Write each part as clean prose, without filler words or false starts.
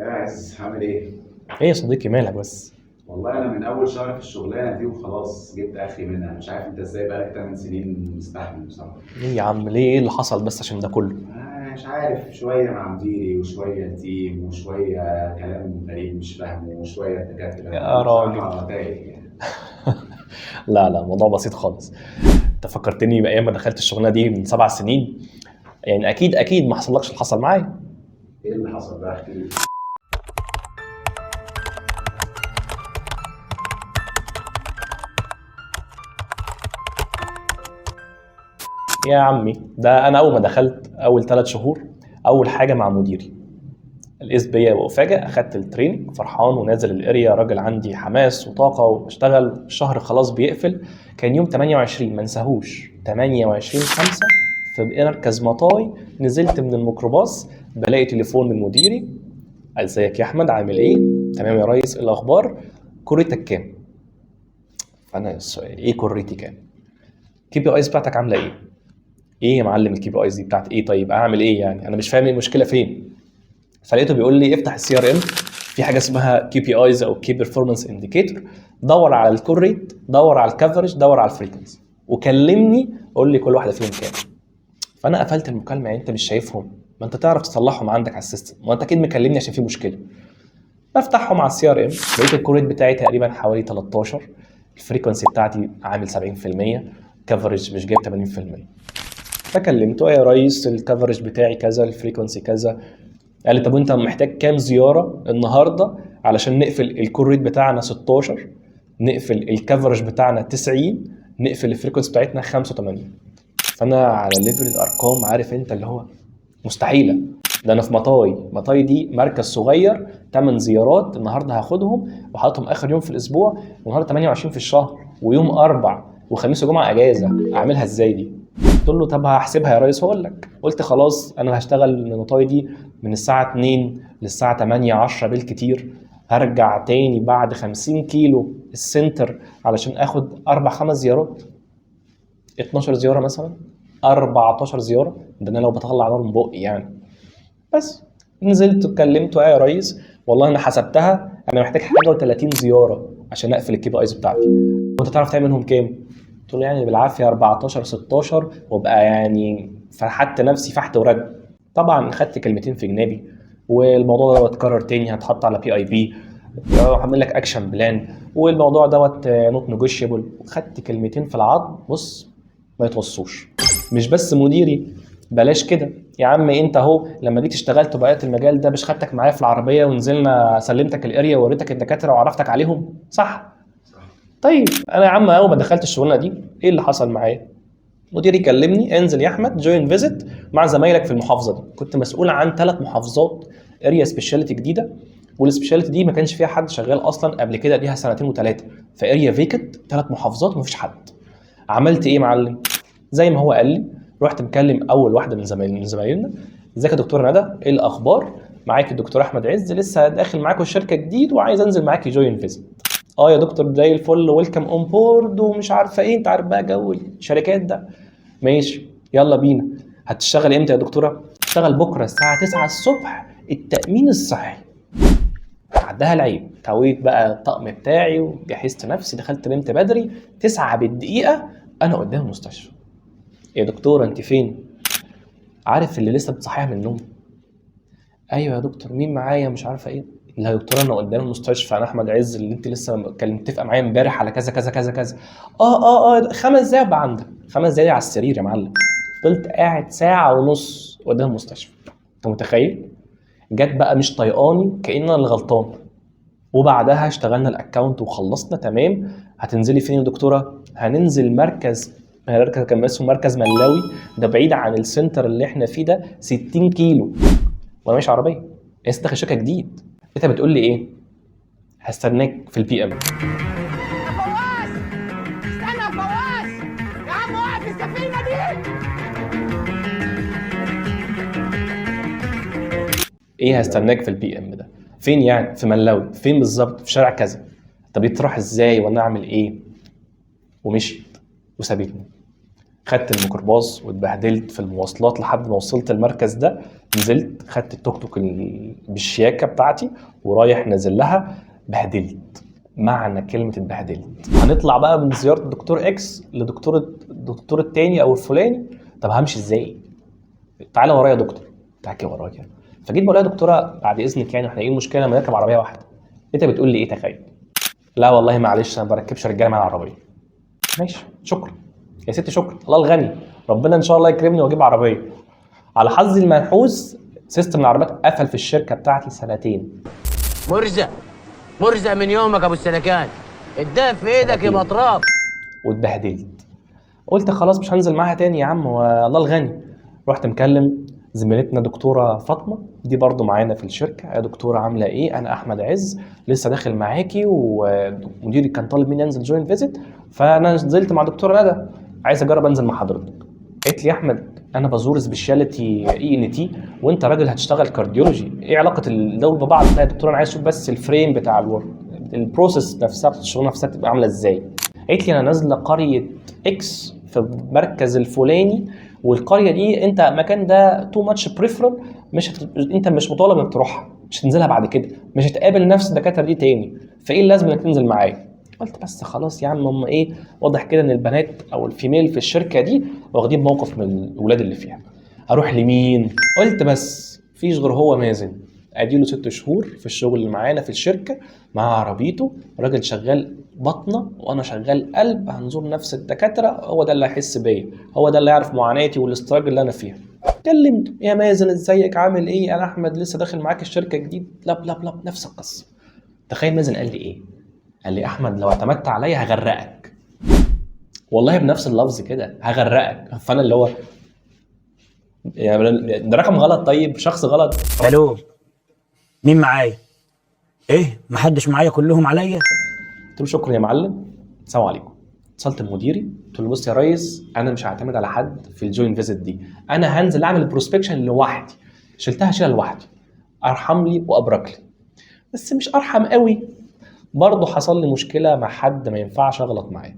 يا عز، عامل ايه؟ ايه يا صديقي، مالك بس؟ والله انا من اول شهر في الشغلانة دي وخلاص جبت اخري منها. مش عارف انت ازاي بقالك 8 سنين مستحمل بصراحه. ايه يا عم، ليه؟ ايه اللي حصل بس عشان ده كله؟ مش عارف، شوية مع مديري وشوية team وشوية كلام غريب مش فاهمه وشوية دكاتره. يا انا راجل. بصراحة تايه يعني. لا لا، الموضوع بسيط خالص. انت فكرتني بايام ما دخلت الشغلانة دي من 7 سنين. يعني اكيد اكيد ما حصلكش اللي حصل معايا. ايه اللي حصل بقى؟ احكي لي. يا عمي، ده انا اول ما دخلت اول 3 شهور، اول حاجة مع مديري الاس بيا وافاجئ، اخدت ال training فرحان ونازل ال area، راجل عندي حماس وطاقة واشتغل. الشهر خلاص بيقفل، كان يوم 28 ما انساهوش، 28 5 في مركز مطاي. نزلت من الميكروباص بلاقي تليفون من مديري: ازيك يا احمد، عامل ايه؟ تمام يا ريس، إيه الاخبار؟ call rate ك كام؟ فانا السؤال ايه؟ call rate ي كام؟ KPIs بتاعتك عامله ايه؟ ايه يا معلم ال KPIs دي بتاعت ايه؟ طيب اعمل ايه يعني؟ انا مش فاهم ايه المشكلة فين. فلقيته بيقول لي افتح ال CRM، في حاجة اسمها KPIs او key performance indicator، دور على ال call rate، دور على ال coverage، دور على ال frequency، وكلمني قول لي كل واحدة فيهم كام. فانا قفلت المكالمه، يعني انت مش شايفهم؟ ما انت تعرف تصلحهم عندك على ال system، ما انت اكيد مكلمني عشان في مشكله. بفتحهم على ال CRM، لقيت ال call rate بتاعي تقريبا حوالي 13، ال frequency بتاعتي عامل 70%، coverage مش جايب 80%. فكلمته: يا ريس ال coverage بتاعي كذا، ال frequency كذا. قال لي طب وانت محتاج كام زيارة النهارده علشان نقفل ال call rate بتاعنا 16، نقفل ال coverage بتاعنا 90، نقفل ال frequency بتاعتنا 85؟ فانا على level الارقام، عارف انت اللي هو مستحيله. ده انا في مطاي، مطاي دي مركز صغير، 8 زيارات النهارده هاخدهم وحاططهم اخر يوم في الاسبوع، والنهارده 28 في الشهر، ويوم اربع وخميس وجمعه اجازه، اعملها ازاي دي؟ قلت له طب هحسبها يا ريس واقول لك. قلت خلاص انا هشتغل من مطاي دي من الساعة 2 للساعة 8 10 بالكتير، هرجع تاني بعد 50 كيلو ال center علشان اخد اربع خمس زيارات، 12 زيارة مثلا، 14 زياره، ده انا لو بطلع نار من بقي يعني. بس نزلت وكلمته: ايه يا ريس، والله انا حسبتها، انا محتاج حاجة و30 زيارة عشان اقفل ال KPIs بتاعتي، وانت تعرف تعمل منهم كام؟ قلت له يعني بالعافية 14 16، وابقى يعني فحت نفسي فحت ورد. طبعا خدت كلمتين في جنابي، والموضوع ده لو اتكرر تاني هتحط على PIP، هعمل لك action plan، والموضوع دوت not negotiable. خدت كلمتين في العظم، بص ما يتوصوش. مش بس مديري، بلاش كده يا عم، انت اهو لما جيت اشتغلت وبقيت المجال ده، مش خدتك معايا في العربية ونزلنا سلمتك ال area ووريتك الدكاترة وعرفتك عليهم؟ صح؟ صح. طيب انا يا عم اول ما دخلت الشغلانة دي ايه اللي حصل معايا؟ مديري كلمني: انزل يا احمد joint visit مع زمايلك في المحافظة دي. كنت مسؤول عن 3 محافظات، area specialty جديده، وال specialty دي ما كانش فيها حد شغال اصلا قبل كده، ليها سنتين وثلاثه، ف area vacant، 3 محافظات ومفيش حد. عملت ايه يا معلم؟ زي ما هو قال لي، رحت مكلم اول واحدة من زمايلنا: ازيك يا دكتور ندى، ايه الاخبار؟ معاك الدكتور احمد عز، لسه داخل معاكم الشركة جديد وعايز انزل معاكي joint visit. اه يا دكتور زي الفل، welcome on board ومش عارفه ايه، انت عارف بقى جو الشركات ده. ماشي يلا بينا، هتشتغل امتى يا دكتوره؟ اشتغل بكره الساعة 9 الصبح التامين الصحي. عدها العيب، كويت بقى الطقم بتاعي وجهزت نفسي، دخلت نمت بدري، 9 بالدقيقة انا قدام المستشفى. يا دكتورة انت فين؟ عارف اللي لسه بتصحيها من النوم. ايوه يا دكتور، مين معايا؟ مش عارفه ايه. لا يا دكتور انا قدام المستشفى، انا احمد عز اللي انت لسه كان متفقه معايا امبارح على كذا كذا كذا كذا. اه 5 دقايق بقى عندك. 5 دقايق على السرير يا معلم. فضلت قاعد ساعة ونص قدام المستشفى، انت متخيل؟ جت بقى مش طايقاني، كأن انا اللي غلطان. وبعدها اشتغلنا ال account وخلصنا تمام. هتنزلي فين يا دكتوره؟ هننزل مركز كان اسمه مركز ملاوي، ده بعيد عن ال center اللي احنا فيه ده 60 كيلو، وانا ماشي عربيه، لسه داخل شركة جديد. انت بتقول لي ايه؟ هستناك في البي ام. يا فواز، استنى يا فواز، يا عم وقف السفينة دي. ايه هستناك في البي ام ده؟ فين يعني؟ في ملاوي. فين بالظبط؟ في شارع كذا. طب يتروح ازاي وانا اعمل ايه؟ ومشيت وسابتني. خدت الميكروباص واتبهدلت في المواصلات لحد ما وصلت المركز ده. نزلت خدت التوك توك بالشياكه بتاعتي ورايح نازل لها، بهدلت معنى كلمة اتبهدلت. هنطلع بقى من زيارة الدكتور X لدكتور الدكتور التاني او الفلاني، طب همشي ازاي؟ تعالى ورايا يا دكتور، تعالى ورايا. فجيت بقول لها يا دكتورة بعد اذنك يعني احنا ايه المشكلة لما نركب عربية واحدة؟ انت بتقول لي ايه؟ تخيل. لا والله معلش انا ما بركبش رجاله مع العربية. ماشي شكرا يا ستي، شكرا، الله الغني، ربنا ان شاء الله يكرمني واجيب عربية. على حظي المنحوس system العربيات قفل في الشركة بتاعتي سنتين. مرزق مرزق من يومك ابو السلكان، الدهب في ايدك يبقى تراب. واتبهدلت، قلت خلاص مش هنزل معاها تاني يا عم والله الغني. رحت مكلم زميلتنا دكتورة فاطمة، دي برضو معانا في الشركة. يا دكتورة عامله ايه؟ انا احمد عز لسه داخل معاكي، ومديري كان طالب مني انزل joint visit، فانا نزلت مع دكتورة ندى، عايز اجرب انزل مع حضرتك. قالت لي يا احمد انا بزور specialty ENT وانت راجل هتشتغل cardiology، ايه علاقة الدول ببعض؟ لا يا دكتورة انا عايز اشوف بس ال frame بتاع ال work، ال process نفسها بتاعت الشغل نفسها تبقى عامله ازاي. قالت لي انا نازله قرية X في المركز الفلاني، والقريه دي انت المكان ده too much peripheral، مش انت مش مطالب انك تروحها، مش هتنزلها بعد كده، مش هتقابل نفس الدكاترة دي تاني، فايه اللازمة انك تنزل معايا؟ قلت بس خلاص يا عم، هم ايه واضح كده ان البنات او ال female في الشركة دي واخدين موقف من الولاد اللي فيها. اروح لمين؟ قلت بس فيش غير هو مازن، اديله 6 شهور في الشغل اللي معانا في الشركة، مع عربيته، راجل شغال بطنه وانا شغال قلب، هنزور نفس الدكاترة، هو ده اللي هيحس بيا، هو ده اللي يعرف معاناتي وال struggle اللي انا فيها. كلمته يا مازن ازيك عامل ايه؟ انا احمد لسه داخل معاك الشركة جديد، لب لب لب نفس القصة. تخيل مازن قال لي ايه؟ قال لي احمد لو اعتمدت عليا هغرقك، والله بنفس اللفظ كده، هغرقك. فانا اللي هو يعني ده رقم غلط، طيب شخص غلط. الو مين معايا؟ ايه محدش معايا كلهم عليا؟ قلت له شكرا يا معلم، السلام عليكم. اتصلت بمديري قلت له بص يا ريس انا مش هعتمد على حد في ال joint visit دي، انا هنزل اعمل prospection لوحدي، شلتها شيلها لوحدي، ارحم لي وابرك لي. بس مش ارحم قوي، برضه حصل لي مشكلة مع حد ما ينفعش اغلط معاه.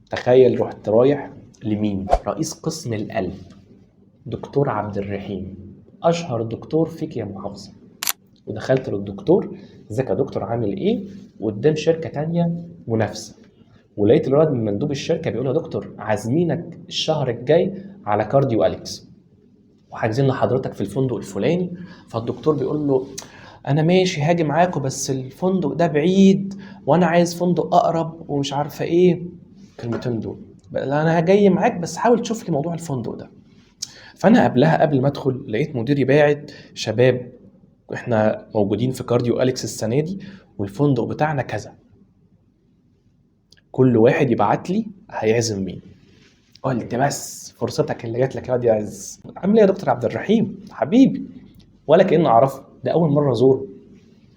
تخيل رحت رايح لمين؟ رئيس قسم القلب دكتور عبد الرحيم، اشهر دكتور فيك يا محافظة. ودخلت للدكتور، ازيك يا دكتور عامل ايه؟ قدام شركة تانية منافسه، ولقيت الولد من مندوب الشركة بيقول يا دكتور عازمينك الشهر الجاي على كارديو اليكس وحاجزين لحضرتك في الفندق الفلاني. فالدكتور بيقول له انا ماشي هاجي معاكم بس الفندق ده بعيد وانا عايز فندق اقرب ومش عارفه ايه، الكلمتين دول، لا انا جاي معاك بس حاول تشوف لي موضوع الفندق ده. فانا قبلها قبل ما ادخل لقيت مديري باعت شباب احنا موجودين في كارديو اليكس السنة دي والفندق بتاعنا كذا، كل واحد يبعت لي هيعزم مين. قلت بس فرصتك اللي جات لك يا واد يا عز. عامل ايه يا دكتور عبد الرحيم حبيبي؟ ولا كأني اعرفه، ده اول مرة ازوره.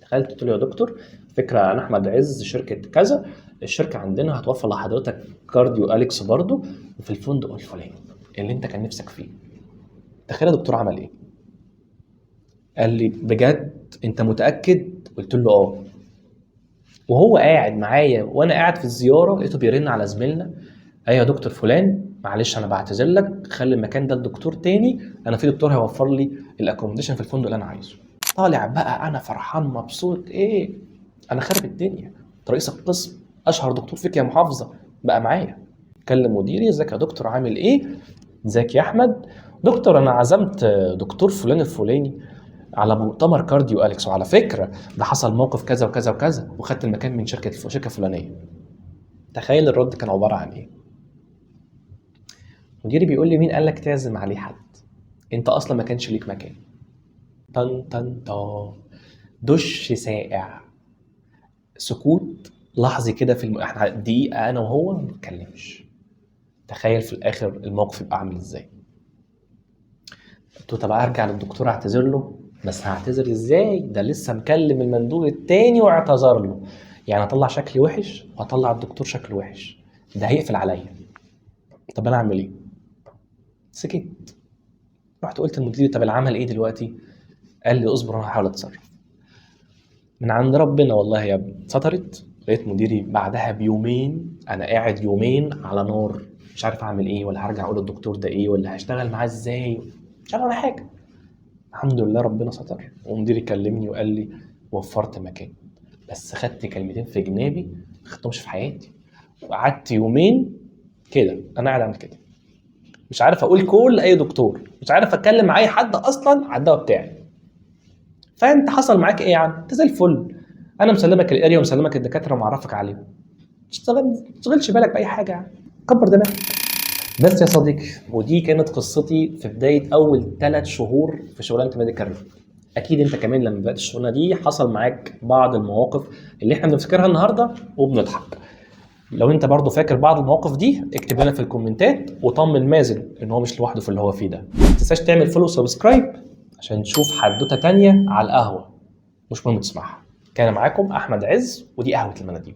دخلت قلت له يا دكتور فكرة انا احمد عز شركة كذا، الشركة عندنا هتوفر لحضرتك كارديو اليكس برضو وفي الفندق الفلاني اللي انت كان نفسك فيه. تخيل يا دكتور عمل ايه؟ قال لي بجد انت متاكد؟ قلت له اه. وهو قاعد معايا وانا قاعد في الزيارة لقيته بيرن على زميلنا، ايوه يا دكتور فلان معلش انا بعتذر لك، خلي المكان ده لدكتور تاني، انا في دكتور هيوفر لي ال accommodation في الفندق اللي انا عايزه. طالع بقى انا فرحان مبسوط، ايه انا خارب الدنيا، رئيس القسم اشهر دكتور فيك يا محافظة بقى معايا. كلم مديري، ازيك يا دكتور عامل ايه؟ ازيك يا احمد؟ دكتور انا عزمت دكتور فلان الفلاني على مؤتمر كارديو اليكس، وعلى فكرة ده حصل موقف كذا وكذا وكذا، وخدت المكان من شركة فلانيه. تخيل الرد كان عبارة عن ايه؟ مديري بيقول لي مين قال لك تعزم عليه حد؟ انت اصلا ما كانش ليك مكان. طن طن طن، دش ساقع، سكوت لحظي كده في احنا دقيقة انا وهو ما بنتكلمش. تخيل في الاخر الموقف يبقى عامل ازاي. قلت له طب ارجع للدكتور اعتذر له، بس هعتذر ازاي؟ ده لسه مكلم المندوب التاني واعتذر له، يعني هطلع شكلي وحش وهطلع الدكتور شكله وحش، ده هيقفل عليا. طب انا اعمل ايه؟ سكت. رحت قلت لمديري طب العمل ايه دلوقتي؟ قال لي اصبر انا هحاول اتصرف. من عند ربنا والله يا ابني سترت. لقيت مديري بعدها بيومين، انا قاعد يومين على نار مش عارف اعمل ايه، ولا هرجع اقول للدكتور ده ايه، ولا هشتغل معاه ازاي، مش عارف ولا حاجة. الحمد لله ربنا ستر، ومديري كلمني وقال لي وفرت مكان، بس خدت كلمتين في جنابي ما خدتهمش في حياتي، وقعدت يومين كده انا قاعد اعمل كده، مش عارف اقول call لاي دكتور، مش عارف اتكلم مع اي حد اصلا على الدواء بتاعي. فانت حصل معاك ايه يا عم؟ انت زي الفل، انا مسلمك ال area ومسلمك الدكاترة ومعرفك عليهم، تشتغل ما تشغلش بالك باي حاجة يعني، كبر دماغك بس يا صديقي. ودي كانت قصتي في بداية اول 3 شهور في شغلانة medical rep. اكيد انت كمان لما بدات الشغلانة دي حصل معاك بعض المواقف اللي احنا بنفتكرها النهارده وبنضحك. لو انت برضو فاكر بعض المواقف دي اكتب لنا في الكومنتات، وطمن مازن ان هو مش لوحده في اللي هو فيه ده. ما تنساش تعمل follow و subscribe عشان تشوف حدوتة تانية على القهوة مش مهم تسمعها. كان معاكم احمد عز، ودي قهوة المناديب.